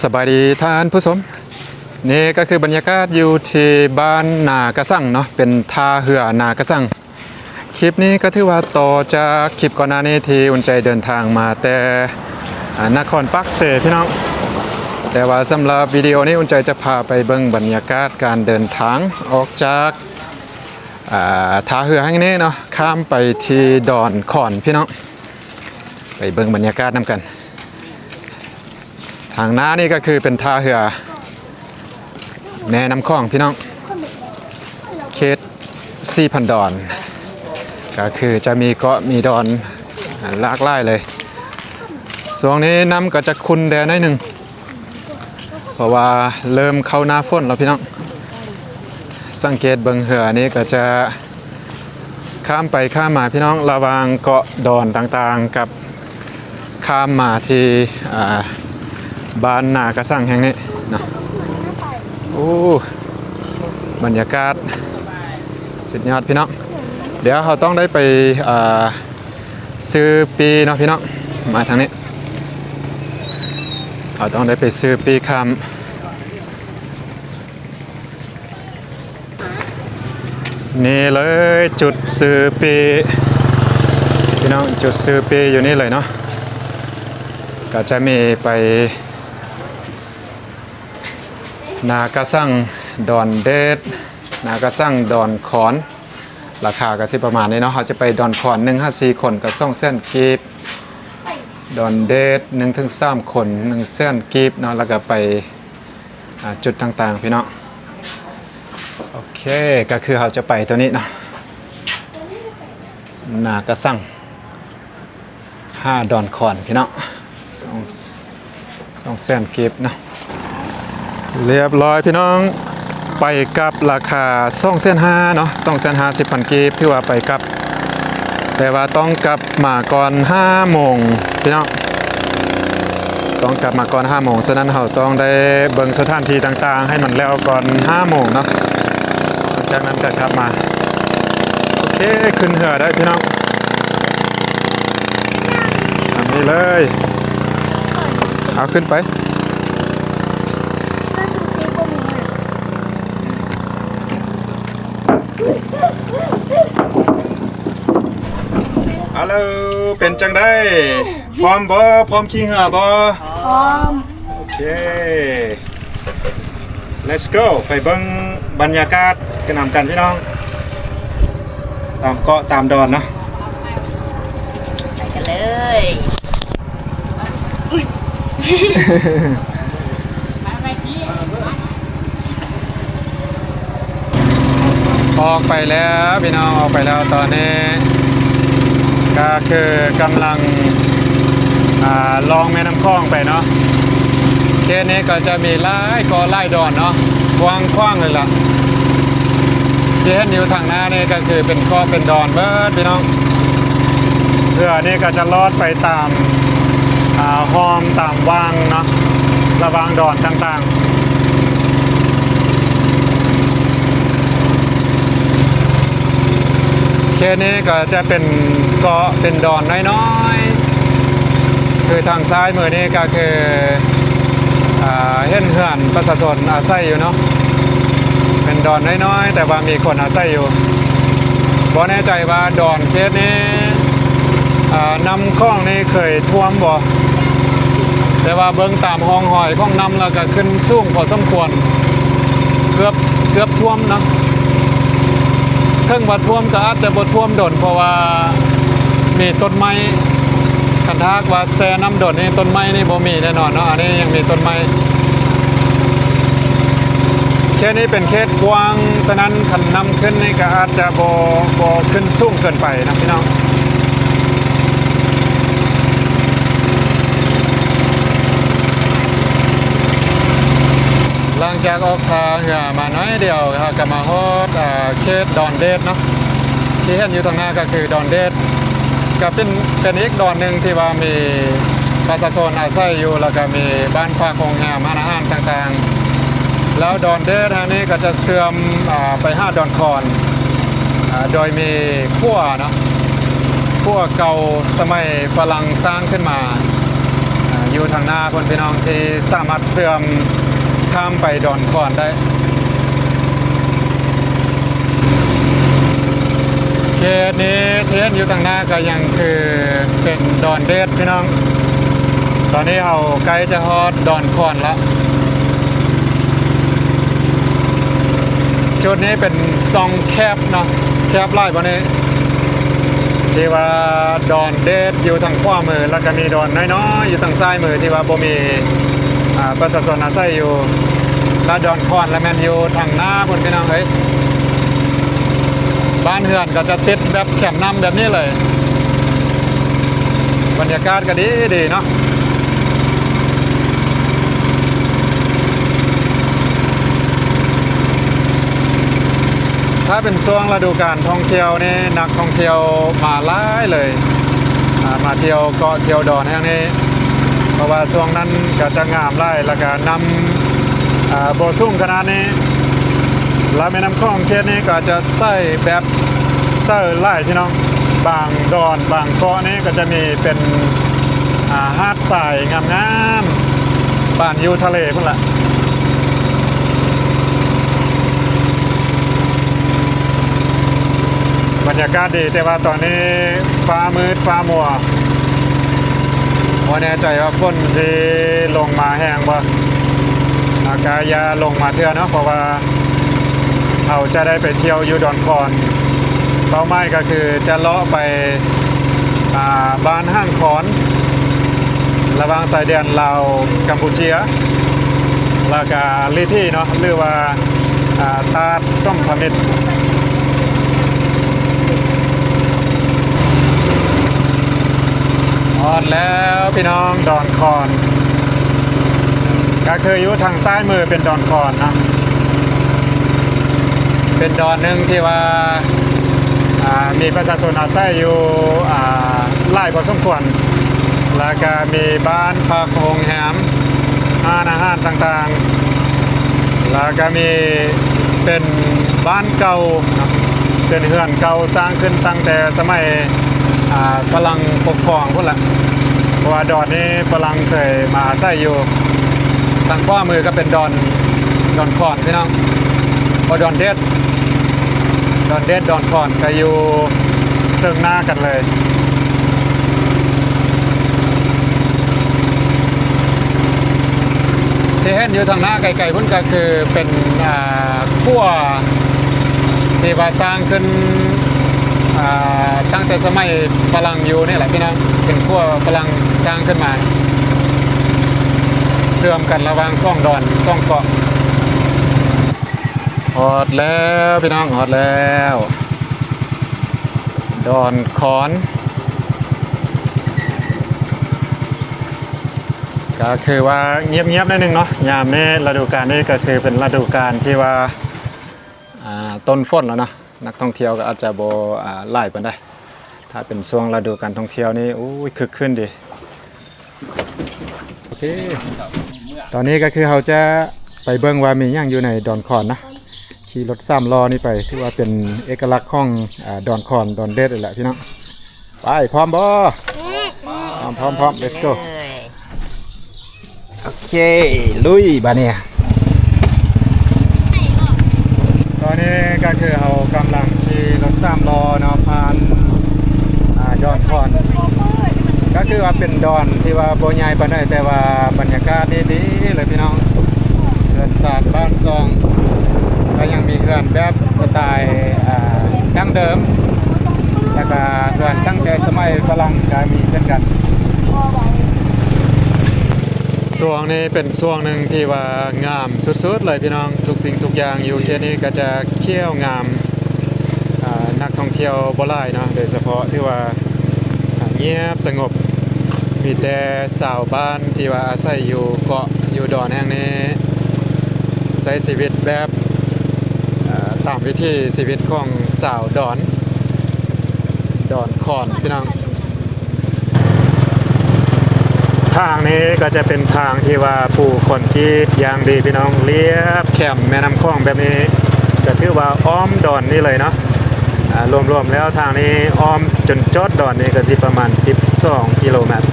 ສະບາຍດີທ່ານຜູ້ຊົມ, ນີ້ກໍຄືບັນຍາກາດຢູ່ທີ່ບ້ານນາກະສັງເນາະ, ເປັນທ່າເຮືອນາກະສັງ. ຄລິບນີ້ກໍຖືວ່າຕໍ່ຈາກຄລິບກ່ອນໜ້ານີ້ທີ່ອຸ່ນໃຈເດີນທາງມາແຕ່ ອາ ນະຄອນປາກເຊພີ່ນ້ອງ, ແຕ່ວ່າສຳລັບວິດີໂອນີ້ອຸ່ນໃຈຈະພາໄປເບິ່ງບັນຍາກາດການເດີນທາງອອກຈາກ ອາ ທ່າເຮືອແຫ່ງນີ້ເນາະ, ຂ້າມໄປທີ່ດອນຂອນພີ່ນ້ອງ, ໄປເບິ່ງບັນຍາກາດນຳກັນ. ທາງໜ້ານີ້ກໍຄືເປັນທ່າເຮືອແມ່ນ້ຳຂອງພີ່ນ້ອງ, ເຂດສີ່ພັນດອນ, ກໍຄືຈະມີເກາະມີດອນ ອາ ຫຼາກຫຼາຍເລີຍ. ຊ່ວງນີ້ນ້ຳກໍຈະຂຸ່ນແດ່ໜ້ອຍໜຶ່ງ ເພາະວ່າເລີ່ມເຂົ້າໜ້າຝົນແລ້ວພີ່ນ້ອງ. ສັງເກດເບິ່ງເຮືອນີ້ກໍຈະຂ້າມໄປຂ້າມມາພີ່ນ້ອງ, ລະຫວ່າງເກາະດອນຕ່າງໆ ກັບຂ້າມມາທີ່ ອາ ບ້ານນາກະສັງແຫ່ງນີ້ເນາະ. ໂອ້ ບັນຍາກາດສຸດຍອດພີ່ນ້ອງ. ດຽວເຮົາຕ້ອງໄດ້ໄປ ອາ ຊື້ປີ້ເນາະພີ່ນ້ອງ, ມາທາງນີ້ ເຮົາຕ້ອງໄດ້ໄປຊື້ປີ້ຂ້າມ. ນີ້ເລີຍ ຈຸດຊື້ປີ້ພີ່ນ້ອງ, ຈຸດຊື້ປີ້ຢູ່ນີ້ເລີຍເນາະ, ກໍຈະມີໄປນາກະສັງ, ດອນເດດ, ນາກະສັງ, ດອນຂອນ. ລາຄາກໍຊິປະມານນີ້ເນາະ, ເຮົາຈະໄປດອນຂອນໜຶ່ງຫາສີ່ຄົນກໍສອງແສນກີບ, ດອນເດດໜຶ່ງເຖິງສາມຄົນໜຶ່ງແສນກີບເນາະ, ແລ້ວກໍໄປ ອາ ຈຸດຕ່າງໆພີ່ນ້ອງ. ໂອເຄ ກໍຄືເຮົາຈະໄປຕົວນີ້ເນາະ, ນາກະສັງ ຫາດອນຂອນພີ່ນ້ອງ, ສອງ ສອງແສນກີບເນາະ. ລຽບຮ້ອຍພີ່ນ້ອງ, ໄປກັບລາຄາສອງແສນຫ້າເນາະ, ສອງແສນຫ້າສິບພັນກີບ ຖືວ່າໄປກັບ, ແຕ່ວ່າຕ້ອງກັບມາກ່ອນຫ້າໂມງພີ່ນ້ອງ, ຕ້ອງກັບມາກ່ອນຫ້າໂມງ. ສະນັ້ນເຮົາຕ້ອງໄດ້ເບິ່ງສະຖານທີ່ຕ່າງໆໃຫ້ມັນແລ້ວກ່ອນຫ້າໂມງເນາະ, ຫຼັງຈາກນັ້ນກໍກັບມາ. ໂອເຄ ຂຶ້ນເຮືອໄດ້ພີ່ນ້ອງ, ຕາມນີ້ເລີຍ. ເອົາ ຂຶ້ນໄປ. ອາໂລ ເປັນຈັ່ງໃດ? ພ້ອມບໍ່? ພ້ອມຂີ່ເຮືອບໍ່? ພ້ອມ. ໂອເຄ Let's go ໄປເບິ່ງບັນຍາກາດກັນນຳກັນພີ່ນ້ອງ, ຕາມເກາະຕາມດອນເນາະ, ໄປກັນເລີຍ. ອອກໄປແລ້ວພີ່ນ້ອງ, ອອກໄປແລ້ວ. ຕອນນີ້ກໍຄືກຳລັງ ອາ ລ່ອງແມ່ນ້ຳຂອງໄປເນາະ. ເຂດນີ້ກໍຈະມີຫຼາຍເກາະຫຼາຍດອນເນາະ, ກວ້າງຂວາງເລີຍລະ. ທີ່ເຫັນຢູ່ທາງໜ້ານີ້ກໍຄືເປັນເກາະເປັນດອນເບິດພີ່ນ້ອງ. ເຮືອນີ້ກໍຈະລອດໄປຕາມ ອາ ຮ່ອມຕາມວັງເນາະ, ລະຫວ່າງດອນຕ່າງໆ. ເຂດນີ້ກໍຈະເປັນເກາະເປັນດອນນ້ອຍໆ, ຄືທາງຊ້າຍມືນີ້ກໍຄື ອາ ເຫັນເຮືອນປະຊາຊົນອາໄສຢູ່ເນາະ, ເປັນດອນນ້ອຍໆ ແຕ່ວ່າມີຄົນອາໄສຢູ່. ບໍ່ແນ່ໃຈວ່າດອນເຂດນີ້ ອາ ນ້ຳຂອງນີ້ເຄີຍຖ້ວມບໍ່, ແຕ່ວ່າເບິ່ງຕາມຮ່ອງຮອຍຂອງນ້ຳແລ້ວກໍຂຶ້ນສູງພໍສົມຄວນ, ເກືອບ ເກືອບຖ້ວມເນາະ. ເຖິງວ່າຖ້ວມກໍອາດຈະບໍ່ຖ້ວມດົນ ເພາະວ່າມີຕົ້ນໄມ້, ຄັນຖ້າຫາກວ່າແຊ່ນ້ຳດົນນີ້ ຕົ້ນໄມ້ນີ້ບໍ່ມີແນ່ນອນເນາະ, ອັນນີ້ຍັງມີຕົ້ນໄມ້. ເຂດນີ້ເປັນເຂດກວ້າງ, ສະນັ້ນຄັນນ້ຳຂຶ້ນນີ້ກໍອາດຈະບໍ່ ບໍ່ຂຶ້ນສູງເກີນໄປນະພີ່ນ້ອງ. ຫຼັງຈາກອອກທ່າເຮືອມາໜ້ອຍດຽວ ເຮົາກໍມາຮອດ ເຂດດອນເດດເນາະ, ທີ່ເຫັນຢູ່ທາງໜ້າກໍຄືດອນເດດ. ກໍເປັນ ເປັນອີກດອນໜຶ່ງທີ່ວ່າມີປະຊາຊົນອາໄສຢູ່ ແລ້ວກໍມີບ້ານພັກໂຮງແຮມ ຮ້ານອາຫານຕ່າງໆ. ແລ້ວດອນເດດແຫ່ງນີ້ກໍຈະເຊື່ອມ ອາ ໄປຫາດອນຂອນ ອາ ໂດຍມີຂົວເນາະ, ຂົວເກົ່າສະໄໝຝຣັ່ງສ້າງຂຶ້ນມາ ອາ ຢູ່ທາງໜ້າພຸ້ນພີ່ນ້ອງ ທີ່ສາມາດເຊື່ອມຂ້າມໄປດອນຂອນໄດ້. ເຂດນີ້ທີ່ເຫັນຢູ່ທາງໜ້າກໍຍັງຄືເປັນດອນເດດພີ່ນ້ອງ. ຕອນນີ້ເຮົາໃກ້ຈະຮອດດອນຂອນລະ. ຈຸດນີ້ເປັນຊ່ອງແຄບເນາະ ແຄບຫຼາຍບໍ່ນີ້ ທີ່ວ່າດອນເດດຢູ່ທາງຂວາມື ແລ້ວກໍມີດອນນ້ອຍໆຢູ່ທາງຊ້າຍມື ທີ່ວ່າບໍ່ມີ ອ່າ ປະຊາຊົນອາໄສຢູ່ ແລະ ດອນຂອນລະແມ່ນຢູ່ທາງໜ້າພຸ້ນ ພີ່ນ້ອງເອີຍ. ບ້ານເຮືອນກໍຈະຕິດແບບແຄມນ້ຳແບບນີ້ເລີຍ ບັນຍາກາດກໍດີໆເນາະ. ຖ້າເປັນຊ່ວງລະດູການທ່ອງທ່ຽວນີ້ ນັກທ່ອງທ່ຽວມາຫຼາຍເລີຍ ອ່າ ມາທ່ຽວເກາະທ່ຽວດອນແຫ່ງນີ້ ເພາະວ່າຊ່ວງນັ້ນກໍຈະງາມຫຼາຍ ແລ້ວກໍນ້ຳ ອ່າ ບໍ່ສູງຂະໜາດນີ້ ແລ້ວແມ່ນ້ຳຂອງເຂດນີ້ກໍຈະໃສແບບ ໃສຫຼາຍພີ່ນ້ອງ. ບາງດອນບາງເກາະນີ້ກໍຈະມີເປັນ ອ່າ ຫາດຊາຍງາມໆ ປານຢູ່ທະເລພຸ້ນລະ. ບັນຍາກາດດີ ແຕ່ວ່າຕອນນີ້ຟ້າມືດຟ້າມົວ ບໍ່ແນ່ໃຈວ່າຝົນຊິລົງມາແຮງບໍ່ ອາກາດຢ່າລົງມາເທື່ອເນາະ ເພາະວ່າ ເຮົາຈະໄດ້ໄປທ່ຽວຢູ່ດອນຂອນ. ເປົ້າໝາຍກໍຄືຈະເລາະໄປ ອ່າ ບ້ານຫ້າງຄອນ ລະຫວ່າງຊາຍແດນລາວກຳປູເຈຍ ແລ້ວກະລີທີເນາະ ຫຼືວ່າ ອ່າ ຕາດສົມພະມິດ. ຮອດແລ້ວພີ່ນ້ອງ ດອນຂອນ ກໍຄືຢູ່ທາງຊ້າຍມືເປັນດອນຂອນເນາະ ເປັນດອນໜຶ່ງທີ່ວ່າ ອ່າ ມີປະຊາຊົນອາໄສຢູ່ ອ່າ ຫຼາຍພໍສົມຄວນ ແລ້ວກະມີບ້ານພັກໂຮງແຮມ ຮ້ານອາຫານຕ່າງໆ ແລ້ວກະມີເປັນບ້ານເກົ່າເນາະ ເປັນເຮືອນເກົ່າສ້າງຂຶ້ນຕັ້ງແຕ່ສະໄໝ ອ່າ ຝຣັ່ງປົກຄອງພຸ້ນລະ ເພາະວ່າດອນນີ້ຝຣັ່ງເຄີຍມາອາໄສຢູ່. ທາງຂວາມືກໍເປັນດອນ ດອນຂອນພີ່ນ້ອງ ບໍ່ ດອນເດດ ດອນເດດ ດອນຂອນກໍຢູ່ເຊິ່ງໜ້າກັນເລີຍ. ທີ່ເຫັນຢູ່ທາງໜ້າໄກໆພຸ້ນກໍຄືເປັນ ອ່າ ຂົວທີ່ວ່າສ້າງຂຶ້ນ ອ່າ ຕັ້ງແຕ່ສະໄໝຝຣັ່ງຢູ່ນີ້ແຫຼະພີ່ນ້ອງ ເປັນຂົວຝຣັ່ງສ້າງຂຶ້ນມາ ເຊື່ອມກັນລະຫວ່າງສອງດອນສອງເກາະ. ຮອດແລ້ວພີ່ນ້ອງ ຮອດແລ້ວ ດອນຂອນ ກໍຄືວ່າງຽບໆໜ້ອຍໜຶ່ງເນາະ ຍາມນີ້ລະດູການນີ້ກໍຄືເປັນລະດູການທີ່ວ່າ ອ່າ ຕົ້ນຝົນແລ້ວເນາະ ນັກທ່ອງທ່ຽວກໍອາດຈະບໍ່ ອ່າ ຫຼາຍປານໃດ. ຖ້າເປັນຊ່ວງລະດູການທ່ອງທ່ຽວນີ້ ໂອ້ຍ ຄຶກຄື້ນດີ. ໂອເຄ ຕອນນີ້ກໍຄືເຮົາຈະໄປເບິ່ງວ່າມີຫຍັງຢູ່ໃນດອນຂອນນະ ຂີ່ລົດສາມລໍ້ນີ້ໄປ ຖືວ່າເປັນເອກະລັກຂອງ ອາ ດອນຂອນ ດອນເດດນີ້ແຫຼະພີ່ນ້ອງ. ໄປ ພ້ອມບໍ່? ພ້ອມ ພ້ອມ ພ້ອມ let's go. ໂອເຄ ລຸຍບາດນີ້. ຕອນນີ້ກໍຄືເຮົາກຳລັງຂີ່ລົດສາມລໍ້ເນາະ ຜ່ານ ອ່າ ດອນຂອນ ກໍຄືວ່າເປັນດອນທີ່ວ່າບໍ່ໃຫຍ່ປານໃດ ແຕ່ວ່າບັນຍາກາດນີ້ດີເລີຍພີ່ນ້ອງ. ເຮືອນຊານບ້ານຊ່ອງ ກໍຍັງມີເຮືອນແບບສະໄຕລ໌ ອ່າ ດັ້ງເດີມ ແລ້ວກໍເຮືອນຕັ້ງແຕ່ສະໄໝຝຣັ່ງກໍມີເຊັ່ນກັນ. ຊ່ວງນີ້ເປັນຊ່ວງໜຶ່ງທີ່ວ່າງາມສຸດໆເລີຍພີ່ນ້ອງ. ທຸກສິ່ງທຸກຢ່າງຢູ່ເຂດນີ້ກໍຈະຂຽວງາມ. ອ່າ ນັກທ່ອງທ່ຽວບໍ່ຫຼາຍເນາະ ໂດຍສະເພາະຖືວ່າ ອ່າ ງຽບສະຫງົບ. ມີແຕ່ຊາວບ້ານທີ່ວ່າອາໄສຢູ່ເກາະຢູ່ດອນແຫ່ງນີ້ ໃຊ້ຊີວິດແບບ ເອີ ຕາມວິຖີຊີວິດຂອງຊາວດອນ ດອນຂອນ ພີ່ນ້ອງ. ທາງນີ້ກໍຈະເປັນທາງທີ່ວ່າປູຄອນກຣີດຢ່າງດີ ພີ່ນ້ອງ, ລຽບແຄມແມ່ນ້ຳຂອງແບບນີ້ ກໍຖືວ່າອ້ອມດອນນີ້ເລີຍເນາະ. ອາ ລວມໆແລ້ວທາງນີ້ອ້ອມຈົນຈອດດອນນີ້ກໍຊິປະມານສິບສອງກິໂລແມັດ.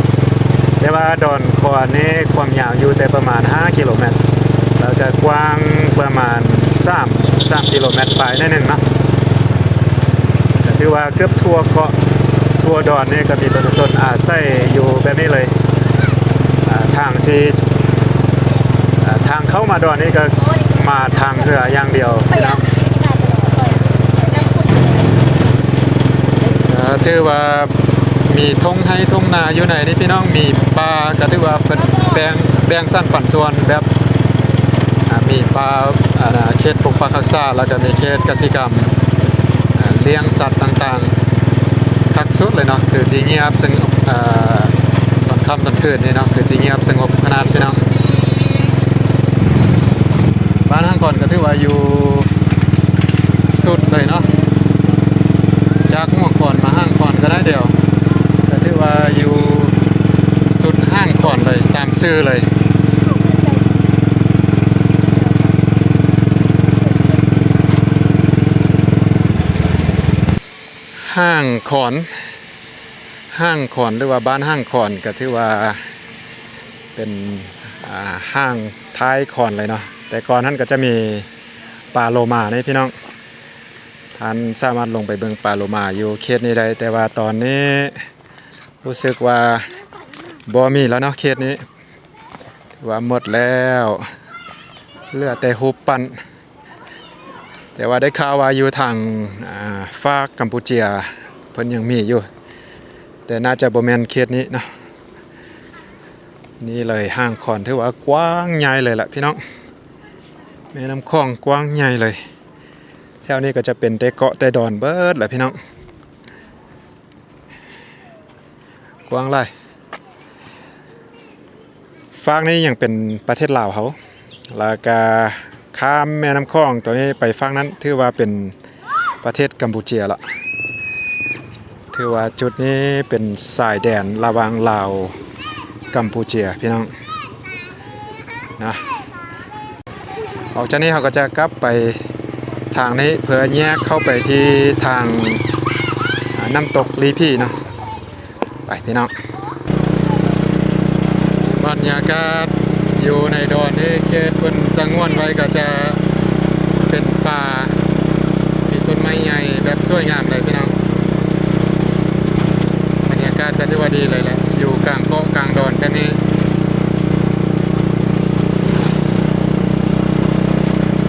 ແຕ່ວ່າດອນຂອນນີ້ຄວາມຍາວຢູ່ແຕ່ປະມານຫ້າກິໂລແມັດ ແລ້ວກະກວ້າງປະມານສາມ ສາມກິໂລແມັດປາຍໜ້ອຍໜຶ່ງເນາະ. ກະຖືວ່າເກືອບທົ່ວເກາະ ທົ່ວດອນນີ້ກະມີປະຊາຊົນອາໄສຢູ່ແບບນີ້ເລີຍ. ອາ ທາງຊິ ອາ ທາງເຂົ້າມາດອນນີ້ກະມາທາງເຮືອຢ່າງດຽວເນາະ. ອາ ຖືວ່າມີທົ່ງໄຮ່ທົ່ງນາຢູ່ໃນນີ້ພີ່ນ້ອງ, ມີປ່າ ກະຖືວ່າເພິ່ນແບ່ງ ແບ່ງສັນປັນສ່ວນແບບ ອາ ມີປ່າ ອາ ເຂດປົກປັກຮັກສາ ແລ້ວກະມີເຂດກະສິກຳ ອາ ລ້ຽງສັດຕ່າງໆ ຄັກສຸດເລີຍເນາະ. ຄືຊິງຽບສະຫງົບ ອາ ຕອນຄ່ຳຕອນຄືນນີ້ເນາະ ຄືຊິງຽບສະຫງົບຂະໜາດພີ່ນ້ອງ. ບ້ານຫ້າງຂອນກະຖືວ່າຢູ່ສຸດເລີຍເນາະ, ຈາກຫົວຂອນມາຫ້າງຂອນກະໄດ້ດຽວ, ກະຖືວ່າຢູ່ສຸດຫ້າງຂອນເລີຍ ຕາມຊື່ເລີຍ. ຫ້າງຂອນ ຫ້າງຂອນ ຫຼືວ່າບ້ານຫ້າງຂອນ ກະຖືວ່າເປັນ ອາ ຫ້າງທ້າຍຂອນເລີຍເນາະ. ແຕ່ກ່ອນຫັ້ນກະຈະມີປາໂລມາເດ້ພີ່ນ້ອງ, ທ່ານສາມາດລົງໄປເບິ່ງປາໂລມາຢູ່ເຂດນີ້ໄດ້. ແຕ່ວ່າຕອນນີ້ຮູ້ສຶກວ່າບໍ່ມີແລ້ວເນາະ ເຂດນີ້ ຖືວ່າໝົດແລ້ວ ເຫຼືອແຕ່ຮູບປັ້ນ. ແຕ່ວ່າໄດ້ຂ່າວວ່າຢູ່ທາງ ອາ ຟາກກຳປູເຈຍເພິ່ນຍັງມີຢູ່, ແຕ່ໜ້າຈະບໍ່ແມ່ນເຂດນີ້ເນາະ. ນີ້ເລີຍ ຫ້າງຂອນຖືວ່າກວ້າງໃຫຍ່ເລີຍລະພີ່ນ້ອງ, ແມ່ນ້ຳຂອງກວ້າງໃຫຍ່ເລີຍ. ແຖວນີ້ກະຈະເປັນແຕ່ເກາະແຕ່ດອນເບິດລະພີ່ນ້ອງ. ກວ້າງຫຼາຍ. ຟາກນີ້ຍັງເປັນປະເທດລາວເຮົາ, ແລ້ວກະຂ້າມແມ່ນ້ຳຂອງໂຕນີ້ໄປຟາກນັ້ນ ຖືວ່າເປັນປະເທດກຳປູເຈຍລະ. ຖືວ່າຈຸດນີ້ເປັນຊາຍແດນລະຫວ່າງລາວກຳປູເຈຍພີ່ນ້ອງນະ. ອອກຈາກນີ້ເຮົາກະຈະກັບໄປທາງນີ້ ເພື່ອແຍກເຂົ້າໄປທີ່ທາງ ອາ ນ້ຳຕົກລີພີເນາະ. ໄປພີ່ນ້ອງ, ບັນຍາກາດຢູ່ໃນດອນນີ້ ເຂດເພິ່ນສະຫງວນໄວ້ກະຈະເປັນປ່າ ມີຕົ້ນໄມ້ໃຫຍ່ແບບສວຍງາມເລີຍພີ່ນ້ອງ. ບັນຍາກາດກະຖືວ່າດີເລີຍແຫຼະ ຢູ່ກາງເກາະກາງດອນແບບນີ້.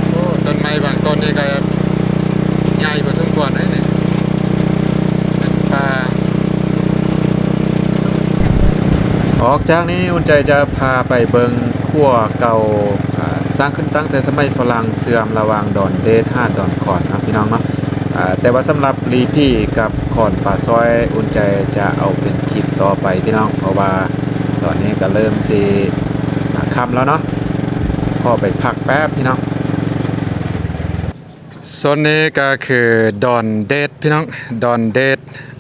ໂອ້ ຕົ້ນໄມ້ບາງຕົ້ນນີ້ກະໃຫຍ່ພໍສົມຄວນເດ້ນີ້. ເປັນປ່າ. ອອກຈາກນີ້ ອຸ່ນໃຈຈະພາໄປເບິ່ງຂົວເກົ່າ ອາ ສ້າງຂຶ້ນຕັ້ງແຕ່ສະໄໝຝຣັ່ງ ເຊື່ອມລະຫວ່າງດອນເດດຫາດອນຂອນເນາະ ພີ່ນ້ອງເນາະ. ອາ ແຕ່ວ່າສຳລັບລີພີກັບຂອນປາຊ້ອຍ ອຸ່ນໃຈຈະເອົາເປັນຄລິບຕໍ່ໄປພີ່ນ້ອງ, ເພາະວ່າຕອນນີ້ກະເລີ່ມຊິ ອາ ຄ່ຳແລ້ວເນາະ, ຂໍໄປພັກແປັບພີ່ນ້ອງ. ໂຊນນີ້ກະຄືດອນເດດພີ່ນ້ອງ, ດອນເດດ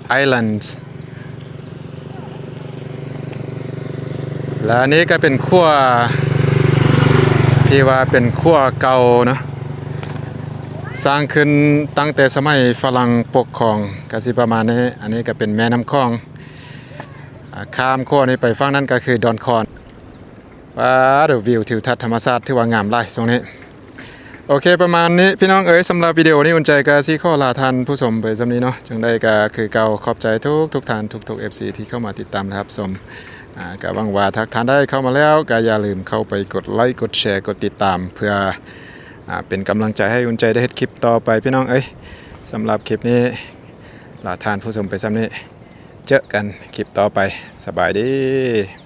ໄອແລນ. ແລະ ອັນນີ້ກະເປັນຂົວ ທີ່ວ່າເປັນຂົວເກົ່າເນາະ, ສ້າງຂຶ້ນຕັ້ງແຕ່ສະໄໝຝຣັ່ງປົກຄອງ ກະຊິປະມານນີ້. ອັນນີ້ກະເປັນແມ່ນ້ຳຂອງ, ອາ ຂ້າມຂົວນີ້ໄປຝັ່ງນັ້ນກະຄືດອນຂອນ. ວ້າ ດູວິວທິວທັດທຳມະຊາດ ຖືວ່າງາມຫຼາຍຊ່ວງນີ້. ໂອເຄ ປະມານນີ້ພີ່ນ້ອງເອີຍ, ສຳລັບວິດີໂອນີ້ ອຸ່ນໃຈກະຊິຂໍລາທ່ານຜູ້ຊົມໄປສ່ຳນີ້ເນາະ. ຈັ່ງໃດກະຄືເກົ່າ ຂອບໃຈທຸກໆທ່ານ ທຸກໆເອັຟຊີ ທີ່ເຂົ້າມາຕິດຕາມ ແລະ ຮັບຊົມ. ອາ ກະຫວັງວ່າຖ້າທ່ານໃດເຂົ້າມາແລ້ວ ກະຢ່າລືມເຂົ້າໄປກົດໄລ ກົດແຊ ກົດຕິດຕາມ ເພື່ອ ອາ ເປັນກຳລັງໃຈໃຫ້ອຸ່ນໃຈໄດ້ເຮັດຄລິບຕໍ່ໄປພີ່ນ້ອງເອີຍ. ສຳລັບຄລິບນີ້ ລາທ່ານຜູ້ຊົມໄປສ່ຳນີ້, ເຈີກັນຄລິບຕໍ່ໄປ. ສະບາຍດີ.